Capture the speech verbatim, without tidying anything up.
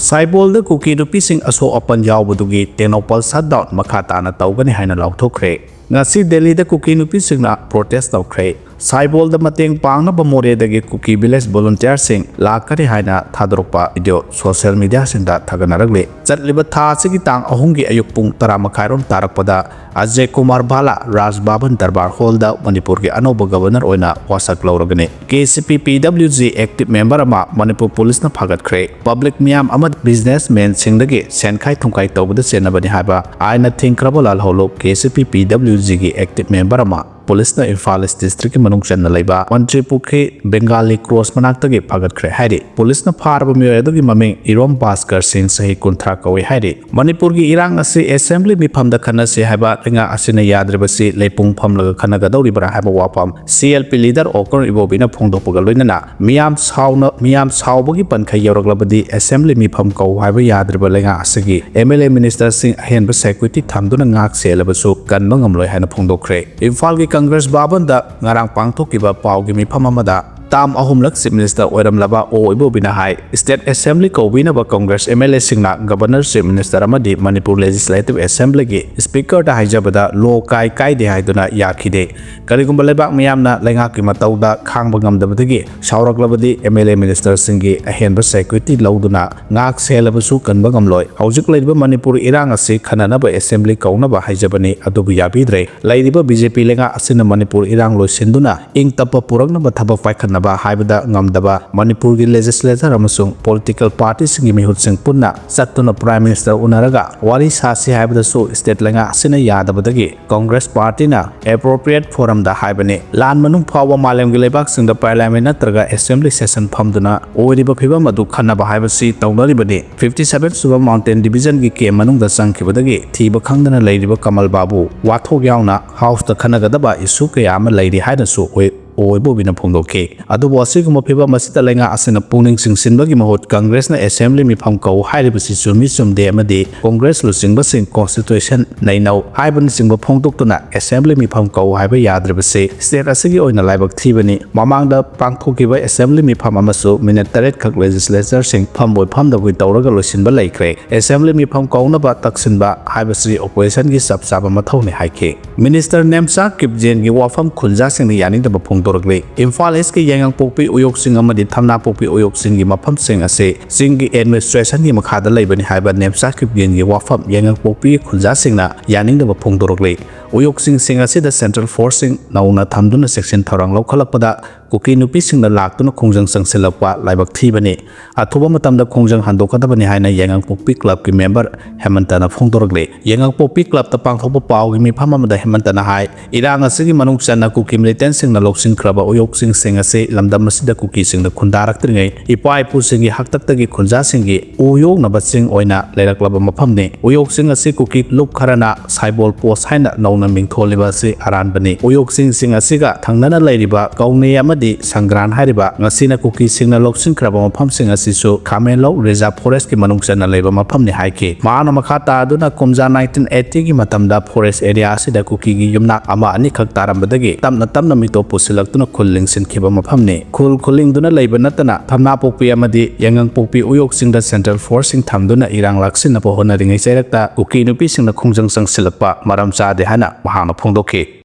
ꯁꯥꯏꯕꯣꯜꯗ ꯀꯨꯀꯤ ꯅꯨꯄꯤꯁꯤꯡ ꯑꯁꯣꯛ ꯑꯄꯟ ꯌꯥꯎꯕꯗꯨꯒꯤ ꯇꯦꯡꯅꯧꯄꯜ ꯁꯠ ꯗꯥꯎꯟ ꯃꯈꯥ ꯇꯥꯅ ꯇꯧꯒꯅꯤ ꯍꯥꯏꯅ ꯂꯥꯎꯊꯣꯛꯈ꯭ꯔꯦ꯫ ꯉꯁꯤ ꯗꯦꯜꯂꯤꯗ ꯀꯨꯀꯤ ꯅꯨꯄꯤꯁꯤꯡꯅ ꯄ꯭ꯔꯣꯇꯦꯁ ꯇꯧꯈ꯭ꯔꯦ꯫ ꯁꯥꯏꯕꯣꯜꯗ ꯃꯇꯦꯡ ꯄꯥꯡꯅꯕ ꯃꯣꯔꯦꯗꯒꯤ ꯀꯨꯀꯤ ꯚꯤꯂꯦꯖ ꯚꯣꯂꯨꯟꯇꯤꯌꯔꯁꯤꯡ ꯂꯥꯛꯀꯅꯤ ꯍꯥꯏꯅ ꯊꯥꯗꯣꯔꯛꯄ ꯚꯤꯗꯤꯑꯣ ꯁꯣꯁꯤꯌꯦꯜ ꯃꯤꯗꯤꯌꯥꯁꯤꯡꯗ ꯊꯥꯒꯠꯅꯔꯛꯂꯤ꯫ ꯆꯠꯂꯤꯕ ꯊꯥ ꯑꯁꯤꯒꯤ ꯇꯥꯡ ꯑꯍꯨꯝꯒꯤ ꯑꯌꯨꯛ ꯄꯨꯡ ꯇꯔꯥ ꯃꯈꯥꯏꯔꯣꯝ ꯇꯥꯔꯛꯄꯗ ꯑꯖꯦ ꯀꯨꯃꯥꯔ ꯚꯥꯂꯥ ꯔꯥꯖ ꯚꯕꯟ ꯗꯔꯕꯥꯔ ꯍꯣꯜꯗ ꯃꯅꯤꯄꯨꯔꯒꯤ ꯑꯅꯧꯕ ꯒꯕꯔꯅꯔ ꯑꯣꯏꯅ ꯋꯥꯁꯛ ꯂꯧꯔꯒꯅꯤ꯫ ꯀꯦ ꯁꯤ ꯄꯤ ꯄꯤ ꯗꯕ꯭ꯂꯤꯎ ꯖꯤ ꯑꯦꯛꯇꯤꯚ ꯃꯦꯝꯕꯔ ꯑꯃ ꯃꯅꯤꯄꯨꯔ ꯄꯨꯂꯤꯁꯅ ꯐꯥꯒꯠꯈ꯭ꯔꯦ꯫ ꯄꯕ꯭ꯂꯤꯛ ꯃꯤꯌꯥꯝ ꯑꯃꯗꯤ ꯕꯤꯖꯤꯅꯦꯁ ꯃꯦꯟꯁꯤꯡꯗꯒꯤ ꯁꯦꯟꯈꯥꯏ ꯊꯨꯝꯈꯥꯏ ꯇꯧꯕꯗ ꯆꯦꯟꯅꯕꯅꯤ ꯍꯥꯏꯕ ꯑꯥꯏꯟꯅ ꯊꯤꯡꯈ꯭ꯔꯕ ꯂꯥꯜꯍꯧꯂꯨꯞ ꯀꯦ ꯁꯤ ꯄꯤ ꯄꯤ ꯗꯕ꯭ꯂꯤꯎ ꯖꯤꯒꯤ ꯑꯦꯛꯇꯤꯚ ꯃꯦꯝꯕꯔ ꯑꯃ ꯄꯨꯂꯤꯁꯅ ꯏꯝꯐꯥꯜ ꯏꯁ ꯗꯤꯁꯇ꯭ꯔꯤꯛꯀꯤ ꯃꯅꯨꯡ ꯆꯟꯅ ꯂꯩꯕ ꯃꯟꯇ꯭ꯔꯤ ꯄꯨꯈ꯭ꯔꯤ ꯕꯦꯡꯒꯥꯂꯤ ꯀ꯭ꯔꯣꯁ ꯃꯅꯥꯛꯇꯒꯤ ꯐꯥꯒꯠꯈ꯭ꯔꯦ ꯍꯥꯏꯔꯤ꯫ ꯄꯨꯂꯤꯁꯅ ꯐꯥꯔꯕ ꯃꯤꯑꯣꯏ ꯑꯗꯨꯒꯤ ꯃꯃꯤꯡ ꯏꯔꯣꯝ ꯚꯥꯁꯀꯔ ꯁꯤꯡ, ꯆꯍꯤ ꯀꯨꯟꯊ꯭ꯔꯥ ꯀꯧꯏ ꯍꯥꯏꯔꯤ꯫ ꯃꯅꯤꯄꯨꯔꯒꯤ ꯏꯔꯥꯡ ꯑꯁꯤ ꯑꯦꯁꯦꯝꯕ꯭ꯂꯤ ꯃꯤꯐꯝꯗ ꯈꯟꯅꯁꯤ ꯍꯥꯏꯕ ꯂꯩꯉꯥꯛ ꯑꯁꯤꯅ ꯌꯥꯗ꯭ꯔꯤꯕꯁꯤ ꯂꯩꯄꯨꯡ ꯐꯝꯂꯒ ꯈꯟꯅꯒꯗꯧꯔꯤꯕ꯭ꯔꯥ ꯍꯥꯏꯕ ꯋꯥꯐꯝ ꯁꯤ ꯑꯦꯜ ꯄꯤ ꯂꯤꯗꯔ ꯑꯣꯀꯔ ꯏꯕꯣꯕꯤꯅ ꯐꯣꯡꯗꯣꯛꯄꯒ ꯂꯣꯏꯅꯅ ꯃꯤꯌꯥꯝ ꯁꯥꯎꯅ, ꯃꯤꯌꯥꯝ ꯁꯥꯎꯕꯒꯤ ꯄꯟꯈꯩ ꯌꯧꯔꯛꯂꯕꯗꯤ ꯑꯦꯁꯦꯝꯕ꯭ꯂꯤ ꯃꯤꯐꯝ ꯀꯧ ꯍꯥꯏꯕ ꯌꯥꯗ꯭ꯔꯤꯕ ꯂꯩꯉꯥꯛ ꯑꯁꯤꯒꯤ ꯑꯦꯝ ꯑꯦꯜ ꯑꯦ ꯃꯤꯅꯤꯁꯇꯔꯁꯤꯡ ꯑꯍꯦꯟꯕ ꯁꯦꯀ꯭ꯌꯨꯔꯤꯇꯤ ꯊꯝꯗꯨꯅ ꯉꯥꯛ ꯁꯦꯜꯂꯕꯁꯨ ꯀꯟꯕ ꯉꯝꯂꯣꯏ ꯍꯥꯏꯅ ꯐꯣꯡꯗꯣꯛꯈ꯭ꯔꯦ꯫ ꯏꯝꯐꯥꯜꯒꯤ ꯀꯪꯒ꯭ꯔꯦꯁ ꯚꯕꯟꯗ ꯉꯔꯥꯡ ꯄꯥꯡꯊꯣꯛꯈꯤꯕ ꯄꯥꯎꯒꯤ ꯃꯤꯐꯝ ꯑꯃꯗ ꯇꯥꯝ ꯑꯍꯨꯝꯂꯛ ꯆꯤꯐ ꯃꯤꯅꯤꯁꯇꯔ ꯑꯣꯏꯔꯝꯂꯕ ꯑꯣ ꯏꯕꯣꯕꯤꯅ ꯍꯥꯏ, ꯁ꯭ꯇꯦꯠ ꯑꯦꯁꯦꯝꯕ꯭ꯂꯤ ꯀꯧꯕꯤꯅꯕ ꯀꯪꯒ꯭ꯔꯦꯁ ꯑꯦꯝ ꯑꯦꯜ ꯑꯦꯁꯤꯡꯅ ꯒꯕꯔꯅꯔ, ꯆꯤꯐ ꯃꯤꯅꯤꯁꯇꯔ ꯑꯃꯗꯤ ꯃꯅꯤꯄꯨꯔ ꯂꯦꯖꯤꯁꯂꯦꯇꯤꯚ ꯑꯦꯁꯦꯝꯕ꯭ꯂꯤꯒꯤ ꯁ꯭ꯄꯤꯀꯔꯗ ꯍꯥꯏꯖꯕꯗ ꯂꯣ ꯀꯥꯏ ꯀꯥꯏꯗꯦ ꯍꯥꯏꯗꯨꯅ ꯌꯥꯈꯤꯗꯦ꯫ ꯀꯔꯤꯒꯨꯝꯕ ꯂꯩꯕꯥꯛ ꯃꯤꯌꯥꯝꯅ ꯂꯩꯉꯥꯛꯀꯤ ꯃꯇꯧꯗ ꯈꯥꯡꯕ ꯉꯝꯗꯕꯗꯒꯤ ꯁꯥꯎꯔꯛꯂꯕꯗꯤ ꯑꯦꯝ ꯑꯦꯜ ꯑꯦ ꯃꯤꯅꯤꯁꯇꯔꯁꯤꯡꯒꯤ ꯑꯍꯦꯟꯕ ꯁꯦꯀ꯭ꯌꯨꯔꯤꯇꯤ ꯂꯧꯗꯨꯅ ꯉꯥꯛ ꯁꯦꯜꯂꯕꯁꯨ ꯀꯟꯕ ꯉꯝꯂꯣꯏ꯫ ꯍꯧꯖꯤꯛ ꯂꯩꯔꯤꯕ ꯃꯅꯤꯄꯨꯔ ꯏꯔꯥꯡ ꯑꯁꯤ ꯈꯟꯅꯅꯕ ꯑꯦꯁꯦꯝꯕ꯭ꯂꯤ ꯀꯧꯅꯕ ꯍꯥꯏꯖꯕꯅꯤ, ꯑꯗꯨꯕꯨ ꯌꯥꯕꯤꯗ꯭ꯔꯦ꯫ ꯂꯩꯔꯤꯕ ꯕꯤ ꯖꯦ ꯄꯤ ꯂꯩꯉꯥꯛ ꯑꯁꯤꯅ ꯃꯅꯤꯄꯨꯔ ꯏꯔꯥꯡ ꯂꯣꯏꯁꯤꯟꯗꯨꯅ ꯏꯪ ꯇꯞꯄ ꯄꯨꯔꯛꯅꯕ ꯊꯕꯛ ꯄꯥꯏꯈꯠꯅꯕ ꯍꯥꯏꯕꯗ ꯉꯝꯗꯕ ꯃꯅꯤꯄꯨꯔꯒꯤ ꯂꯦꯖꯤꯁꯂꯦꯇꯔ ꯑꯃꯁꯨꯡ ꯄꯣꯂꯤꯇꯤꯀꯦꯜ ꯄꯥꯔꯇꯤꯁꯤꯡꯒꯤ ꯃꯤꯍꯨꯠꯁꯤꯡ ꯄꯨꯟꯅ ꯆꯠꯇꯨꯅ ꯄ꯭ꯔꯥꯏꯝ ꯃꯤꯅꯤꯁꯇꯔ ꯎꯅꯔꯒ ꯋꯥꯔꯤ ꯁꯥꯁꯤ ꯍꯥꯏꯕꯗꯁꯨ ꯁ꯭ꯇꯦꯠ ꯂꯩꯉꯥꯛ ꯑꯁꯤꯅ ꯌꯥꯗꯕꯗꯒꯤ ꯀꯪꯒ꯭ꯔꯦꯁ ꯄꯥꯔꯇꯤꯅ ꯑꯦꯄ꯭ꯔꯣꯄ꯭ꯔꯤꯌꯦꯠ ꯐꯣꯔꯝꯗ ꯍꯥꯏꯕꯅꯤ꯫ ꯂꯥꯟ ꯃꯅꯨꯡ ꯐꯥꯎꯕ ꯃꯥꯂꯦꯝꯒꯤ ꯂꯩꯕꯥꯛꯁꯤꯡꯗ ꯄꯥꯔꯂꯤꯌꯥꯃꯦꯟ ꯅꯠꯇ꯭ꯔꯒ ꯑꯦꯁꯦꯝꯕ꯭ꯂꯤ ꯁꯦꯁꯟ ꯐꯝꯗꯨꯅ ꯑꯣꯏꯔꯤꯕ ꯐꯤꯕꯝ ꯑꯗꯨ ꯈꯟꯅꯕ ꯍꯥꯏꯕꯁꯤ ꯇꯧꯅꯔꯤꯕꯅꯤ꯫ ꯐꯤꯐꯇꯤ ꯁꯚꯦꯟ ꯁꯨꯕ ꯃꯥꯎꯟꯇꯦꯟ ꯗꯤꯕꯤꯖꯟꯒꯤ ꯀꯦꯝ ꯃꯅꯨꯡꯗ ꯆꯪꯈꯤꯕꯗꯒꯤ ꯊꯤꯕ ꯈꯪꯗꯅ ꯂꯩꯔꯤꯕ ꯀꯃꯜ ꯕꯥꯕꯨ ꯋꯥꯊꯣꯛ ꯌꯥꯎꯅ ꯍꯥꯎꯁꯇ ꯈꯟꯅꯒꯗꯕ ꯏꯁꯨ ꯀꯌꯥ ꯑꯃ ꯂꯩꯔꯤ ꯍꯥꯏꯅꯁꯨ ꯑꯣꯏ-, ꯑꯣꯏꯕ ꯑꯣꯏꯅ ꯐꯣꯡꯗꯣꯛꯈꯤ꯫ ꯑꯗꯨꯕꯨ ꯑꯁꯤꯒꯨꯝꯕ ꯐꯤꯚꯝ ꯑꯁꯤꯗ ꯂꯩꯉꯥꯛ ꯑꯁꯤꯅ ꯄꯨꯛꯅꯤꯡ ꯆꯤꯡꯁꯤꯟꯕꯒꯤ ꯃꯍꯨꯠ ꯀꯪꯒ꯭ꯔꯦꯁꯅ ꯑꯦꯁꯦꯝꯕ꯭ꯂꯤ ꯃꯤꯐꯝ ꯀꯧ ꯍꯥꯏꯔꯤꯕꯁꯤ ꯆꯨꯝꯃꯤ ꯆꯨꯝꯗꯦ ꯑꯃꯗꯤ ꯀꯪꯒ꯭ꯔꯦꯁ ꯂꯨꯆꯤꯡꯕꯁꯤꯡ ꯀꯣꯟꯁꯇꯤꯇ꯭ꯌꯨꯁꯟ ꯅꯩꯅꯧ ꯍꯥꯏꯕꯅꯆꯤꯡꯕ ꯐꯣꯡꯗꯣꯛꯇꯨꯅ ꯑꯦꯁꯦꯝꯕ꯭ꯂꯤ ꯃꯤꯐꯝ ꯀꯧ ꯍꯥꯏꯕ ꯌꯥꯗ꯭ꯔꯤꯕꯁꯤ ꯁ꯭ꯇꯦꯠ ꯑꯁꯤꯒꯤ ꯑꯣꯏꯅ ꯂꯥꯏꯕꯛ ꯊꯤꯕꯅꯤ꯫ ꯃꯃꯥꯡꯗ ꯄꯥꯡꯊꯣꯛꯈꯤꯕ ꯑꯦꯁꯦꯝꯕ꯭ꯂꯤ ꯃꯤꯐꯝ ꯑꯃꯁꯨ ꯃꯤꯅꯠ ꯇꯔꯦꯠ ꯈꯛ ꯂꯦꯖꯤꯁꯂꯦꯆꯔꯁꯤꯡ ꯐꯝꯕꯣꯏ ꯐꯝꯗꯕꯣꯏ ꯇꯧꯔꯒ ꯂꯣꯏꯁꯤꯟꯕ ꯂꯩꯈ꯭ꯔꯦ꯫ ꯑꯦꯁꯦꯝꯕ꯭ꯂꯤ ꯃꯤꯐꯝ ꯀꯧꯅꯕ ꯇꯛꯁꯤꯟꯕ ꯍꯥꯏꯕꯁꯤ ꯑꯣꯄꯣꯖꯤꯁꯟꯒꯤ ꯆꯞ ꯆꯥꯕ ꯃꯊꯧꯅꯤ ꯍꯥꯏꯈꯤ꯫ ꯃꯤꯅꯤꯁꯇꯔ ꯅꯦꯝꯆꯥ ꯀꯤꯞꯖꯦꯟꯒꯤ ꯋꯥꯐꯝ ꯈꯨꯟꯖꯥꯁꯤꯡꯅ ꯌꯥꯅꯤꯡꯗꯕ ꯐꯣꯡꯗꯣꯔꯛꯂꯤ꯫ ꯏꯝꯐꯥꯜ ꯏꯁꯀꯤ ꯌꯥꯏꯉꯪꯄꯣꯛꯄꯤ ꯎꯌꯣꯛꯆꯤꯡ ꯑꯃꯗꯤ ꯊꯝꯅꯥꯄꯣꯛꯄꯤ ꯎꯌꯣꯛꯆꯤꯡꯒꯤ ꯃꯐꯝꯁꯤꯡ ꯑꯁꯤ ꯆꯤꯡꯒꯤ ꯑꯦꯗꯃꯤꯅꯤꯁꯇ꯭ꯔꯦꯁꯟꯒꯤ ꯃꯈꯥꯗ ꯂꯩꯕꯅꯤ ꯍꯥꯏꯕ ꯅꯦꯝꯆꯥ ꯀꯤꯞꯒꯦꯟꯒꯤ ꯋꯥꯐꯝ ꯌꯥꯏꯉꯪꯄꯣꯛꯄꯤꯒꯤ ꯈꯨꯟꯖꯥꯁꯤꯡꯅ ꯌꯥꯅꯤꯡꯗꯕ ꯐꯣꯡꯗꯣꯔꯛꯂꯤ꯫ ꯎꯌꯣꯛꯆꯤꯡꯁꯤꯡ ꯑꯁꯤꯗ ꯁꯦꯟꯇ꯭ꯔꯦꯜ ꯐꯣꯔꯁꯁꯤꯡ ꯅꯧꯅ ꯊꯝꯗꯨꯅ ꯆꯦꯛꯁꯤꯟ ꯊꯧꯔꯥꯡ ꯂꯧꯈꯠꯂꯛꯄꯗ ꯀꯨꯀꯤ ꯅꯨꯄꯤꯁꯤꯡꯅ ꯂꯥꯛꯇꯨꯅ ꯈꯣꯡꯖꯪ ꯆꯪꯁꯤꯜꯂꯛꯄ ꯂꯥꯏꯕꯛ ꯊꯤꯕꯅꯤ꯫ ꯑꯊꯨꯕ ꯃꯇꯝꯗ ꯈꯣꯡꯖꯪ ꯍꯟꯗꯣꯛꯀꯗꯕꯅꯤ ꯍꯥꯏꯅ ꯌꯥꯏꯉꯪꯄꯣꯛꯄꯤ ꯀ꯭ꯂꯕꯀꯤ ꯃꯦꯝꯕꯔ ꯍꯦꯃꯟꯇꯅ ꯐꯣꯡꯗꯣꯔꯛꯂꯤ꯫ ꯌꯥꯏꯉꯪꯄꯣꯛꯄꯤ ꯀ꯭ꯂꯕꯇ ꯄꯥꯡꯊꯣꯛꯄ ꯄꯥꯎꯒꯤ ꯃꯤꯐꯝ ꯑꯃꯗ ꯍꯦꯃꯟꯇꯅ ꯍꯥꯏ, ꯏꯔꯥꯡ ꯑꯁꯤꯒꯤ ꯃꯅꯨꯡ ꯆꯟꯅ ꯀꯨꯀꯤ ꯃꯤꯂꯤꯇꯦꯟꯁꯤꯡꯅ ꯂꯧꯁꯤꯟꯈ꯭ꯔꯕ ꯎꯌꯣꯛꯁꯤꯡꯁꯤꯡ ꯑꯁꯤ ꯂꯝꯗꯝ ꯑꯁꯤꯗ ꯀꯨꯀꯤꯁꯤꯡꯅ ꯈꯨꯟꯗꯥꯔꯛꯇ꯭ꯔꯤꯉꯩ ꯏꯄꯥ ꯏꯄꯨꯁꯤꯡꯒꯤ ꯍꯥꯛꯇꯛꯇꯒꯤ ꯈꯨꯟꯖꯥꯁꯤꯡꯒꯤ ꯎꯌꯣꯛꯅꯕ ꯆꯤꯡ ꯑꯣꯏꯅ ꯂꯩꯔꯛꯂꯕ ꯃꯐꯝꯅꯤ꯫ ꯎꯌꯣꯛꯁꯤꯡ ꯑꯁꯤ ꯀꯨꯀꯤ ꯂꯨꯞ ꯈꯔꯅ ꯁꯥꯏꯕꯣꯜ ꯄꯣꯁ ꯍꯥꯏꯅ ꯅꯧꯅ ꯃꯤꯡꯊꯣꯜꯂꯤꯕ ꯑꯁꯤ ꯑꯔꯥꯟꯕꯅꯤ꯫ ꯎꯌꯣꯛꯁꯤꯡꯁꯤꯡ ꯑꯁꯤꯒ ꯊꯪꯅꯅ ꯂꯩꯔꯤꯕ ꯀꯧꯅꯦ ꯑꯃꯗꯤ ꯁꯪꯒ꯭ꯔꯥꯟ ꯍꯥꯏꯔꯤꯕ ꯉꯁꯤꯅ ꯀꯨꯀꯤꯁꯤꯡꯅ ꯂꯧꯁꯤꯟꯈ꯭ꯔꯕ ꯃꯐꯝꯁꯤꯡ ꯑꯁꯤꯁꯨ ꯈꯥꯃꯦꯟꯂꯧ ꯔꯤꯖꯥꯔꯚ ꯐꯣꯔꯦꯁꯀꯤ ꯃꯅꯨꯡ ꯆꯟꯅ ꯂꯩꯕ ꯃꯐꯝꯅꯤ ꯍꯥꯏꯈꯤ꯫ ꯃꯍꯥꯛꯅ ꯃꯈꯥ ꯇꯥꯗꯨꯅ ꯀꯨꯝꯖꯥ ꯅꯥꯏꯟꯇꯤꯟ ꯑꯩꯠꯇꯤꯒꯤ ꯃꯇꯝꯗ ꯐꯣꯔꯦꯁ ꯑꯦꯔꯤꯌꯥ ꯑꯁꯤꯗ ꯀꯨꯀꯤꯒꯤ ꯌꯨꯝꯅꯥꯛ ꯑꯃ ꯑꯅꯤꯈꯛ ꯇꯥꯔꯝꯕꯗꯒꯤ ꯇꯞꯅ ꯇꯞꯅ ꯃꯤꯇꯣꯞ ꯄꯨꯁꯤꯜꯂꯛꯇꯨꯅ ꯈꯨꯜ ꯂꯤꯡꯁꯤꯟꯈꯤꯕ ꯃꯐꯝꯅꯤ꯫ ꯈꯨꯜ ꯈꯨꯜꯂꯤꯡꯗꯨꯅ ꯂꯩꯕ ꯅꯠꯇꯅ ꯊꯝꯅꯥꯄꯣꯛꯄꯤ ꯑꯃꯗꯤ ꯌꯥꯏꯉꯪꯄꯣꯛꯄꯤ ꯎꯌꯣꯛꯁꯤꯡꯗ ꯁꯦꯟꯇ꯭ꯔꯦꯜ ꯐꯣꯔꯁꯁꯤꯡ ꯊꯝꯗꯨꯅ ꯏꯔꯥꯡ ꯂꯥꯛꯁꯤꯟꯅꯕ ꯍꯣꯠꯅꯔꯤꯉꯩ ꯆꯩꯔꯛꯇ ꯀꯨꯀꯤ ꯅꯨꯄꯤꯁꯤꯡꯅ ꯈꯣꯡꯖꯪ ꯆꯪꯁꯤꯜꯂꯛꯄ ꯃꯔꯝ ꯆꯥꯗꯦ ꯍꯥꯏꯅ ꯃꯍꯥꯛꯅ ꯐꯣꯡꯗꯣꯛꯈꯤ꯫